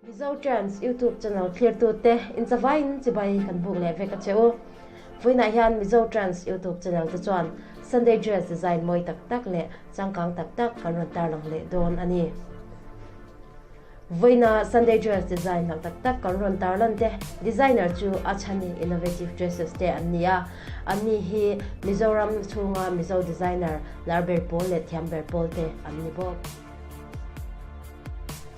Mizo Trends YouTube channel thlirtute inchawaiin chibai kan buk leh vek a che u. Vawiinah hian Mizo Trends YouTube channel te chuan Sunday dress design mawi tak tak leh changkang tak tak kan rawn tarlang leh dawn a ni. Vawiina Sunday dress design hlauh tak tak kan rawn tarlan te designer chu a chhani innovative dresses te an ni a. Anni hi Mizoram chhunga Mizo designer lar ber pawl leh thiam ber pawl te an ni bawk.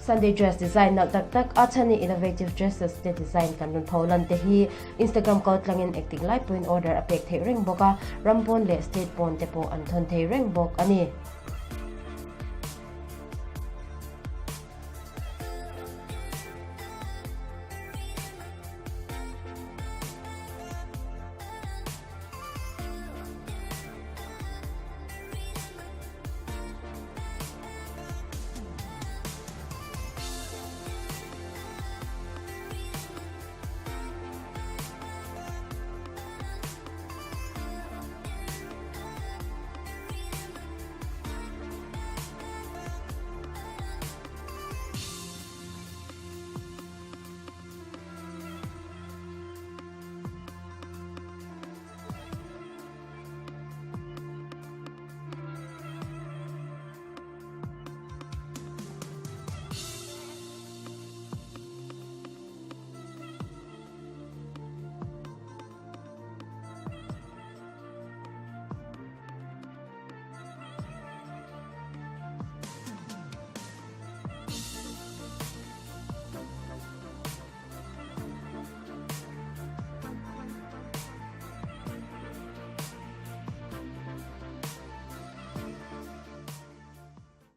Sunday dress design nalh tak tak a chhani innovative dresses te design kan rawn pho lan te hi Instagram kal tlangin engtik lai pawhin order a pek theih reng bawk a, ram pawn leh state pawn te pawh an thawn thei reng bawk a ni.